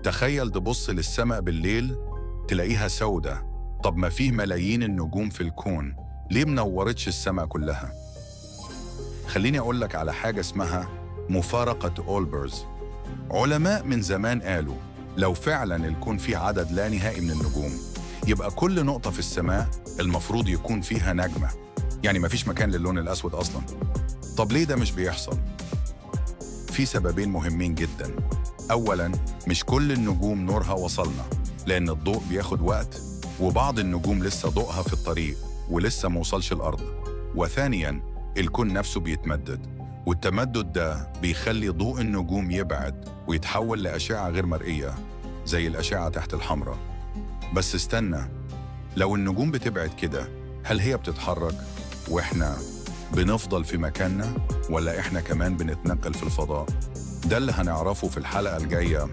تخيل تبص للسماء بالليل تلاقيها سودة. طب ما فيه ملايين النجوم في الكون، ليه منورتش السماء كلها؟ خليني أقول لك على حاجة اسمها مفارقة أولبرز. علماء من زمان قالوا لو فعلا الكون فيه عدد لا نهائي من النجوم، يبقى كل نقطة في السماء المفروض يكون فيها نجمة، يعني مفيش مكان للون الأسود أصلا. طب ليه ده مش بيحصل؟ في سببين مهمين جدا. أولا، مش كل النجوم نورها وصلنا، لأن الضوء بياخد وقت، وبعض النجوم لسه ضوءها في الطريق ولسه موصلش الأرض. وثانيا، الكون نفسه بيتمدد، والتمدد ده بيخلي ضوء النجوم يبعد ويتحول لأشعة غير مرئية زي الأشعة تحت الحمراء. بس استنى، لو النجوم بتبعد كده، هل هي بتتحرك وإحنا بنفضل في مكاننا، ولا إحنا كمان بنتنقل في الفضاء؟ ده اللي هنعرفه في الحلقة الجاية.